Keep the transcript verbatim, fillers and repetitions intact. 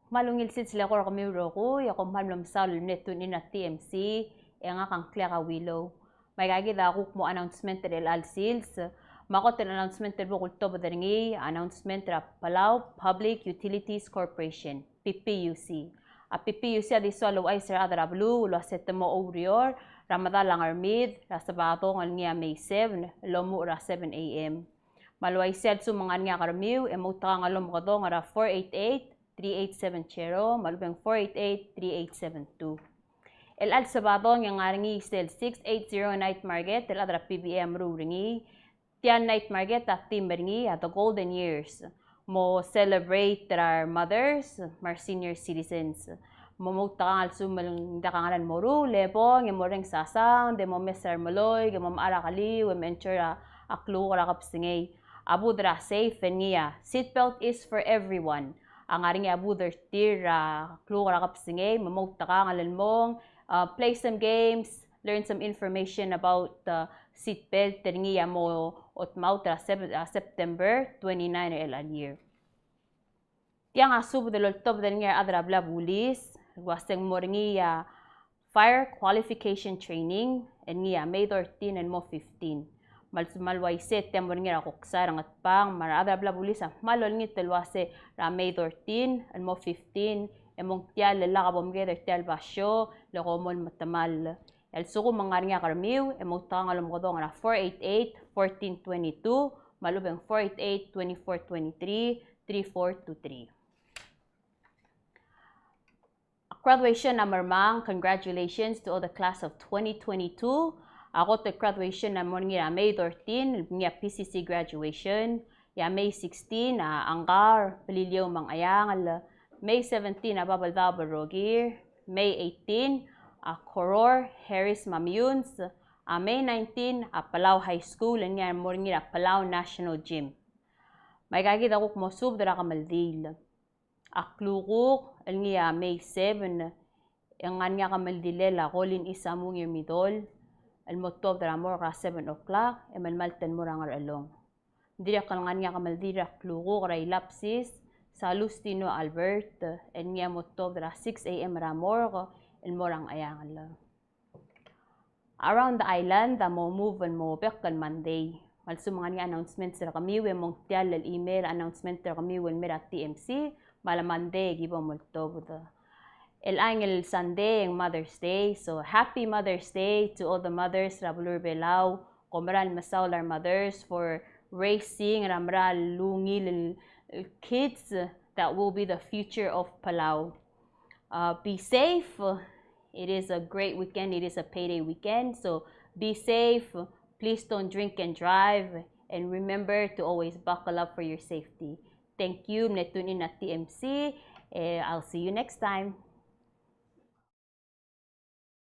Kmal ungil sils el eko er kemiu el rokui, e kom kmal mlo mesaul el mle tune in er a T M C, e ngak a ngklek a Willow. Me aika kid a kuk mo announcement er chelecha el sils, me a kot el announcement el bo kultobed er ngii, announcement er a Palau Public Utilities Corporation, P P U C. A P P U C a di soal el ouchais er a rechad er a beluu el uase te mo oureor er a medal a Ngermid er a Sebadong el ngii a May seven, el omuchel er a seven A M. Me a le uaisei a lsekum e ng ngar er ngii a kermiu, e moutekangel el omekedong er a four eight eight, three eight seven zero, me a lechub e ng four eight eight, three eight seven two. Chelecha el Sebadong e ng ngar er ngii sel six eight zero night market, el chad er a P B A a meruul er ngii. Tia el night market a theme er ngii a The Golden Years. Mo celebrate er a re mothers, me a re senior citizens. Mo moutekangel a lsekum e ng diak a ngerang el moruul, e bong, e morrenges a sound, e momes er a remeloik, e momechar a keliu, e mo enjoy er a klukuk er a kebesengei. A booth er a safe el ngii a Seatbelt is for everyone. A ngar er ngii a booth er tir er a klukuk er a kebesengei, me moutekangel el mong, uh, play some games, learn some information about the seatbelt, er ngii a mo otmaut er a Sep-, uh, September twenty-nine er chelecha el year. Tiang a subed el oltobed er ngii a rechad er a blil a bulis, el uase ng mo er ngii a fire qualification training, el ngii a May thirteen el mo fifteen. Me a le, me a le uaisei e te mo er ngii er a Koksai er a Ngatpang, me a rechad er a blil a bulis a kmal olengit el uase er a May thirteen el mo fifteen, e mong tia el lak a bo mked er tia el basio, le kom mo metemall. A lsekum e ng ngar er ngii a kermiu, e moutekangel el omekedong er a four eight eight, fourteen twenty-two, me a lechub e ng four eight eight, twenty-four twenty-three, three four two three. Graduation a mermang, congratulations to all the class of twenty twenty-two. A kot el graduation a mo er ngii er a May thirteen, ngii a P C C graduation. E a May sixteen a Angaur, Beliliou me a Ngcheangel. May seventeen a Babeldaob el rokir. May eighteen a Koror, Harris me a Meyuns. A May nineteen a Palau High School, el ngii a mo er ngii er a Palau National Gym. Me aika kid a kuk mo subed er a kemeldiil. A klukuk el ngii a May seven, e ng ngar er ngii a kemeldilel a Colin Isamu Ngirmidol, el mo tuobed er a morgue er a seven o'clock, e melemalt el mo er a Ngerchelong. Ng dirrek el ngar er ngii a kemeldiil er a klukuk er a Ilapsis Salustino Albert, el ngii a mo tuobed er a six A M er a morgue, el mo er a Ngcheangel. Around the island a mo move el mo bek el Monday. Me a lsekum e ng ngar er ngii a announcements er kemiu, e mong tia el email announcement er kemiu el mei er a T M C, me a le Monday e ki bo moltobed. Chelechang el Sunday e ng Mother's Day, so happy Mother's Day to all the mothers er a beluu er a Belau. Kom meral mesaul a re mothers for raising er a meral ungil el kids that will be the future of Palau. Uh, be safe. It is a great weekend. It is a payday weekend. So be safe. Please don't drink and drive. And remember to always buckle up for your safety. Thank you. Mle tune in a T M C. Eh, I'll see you next time.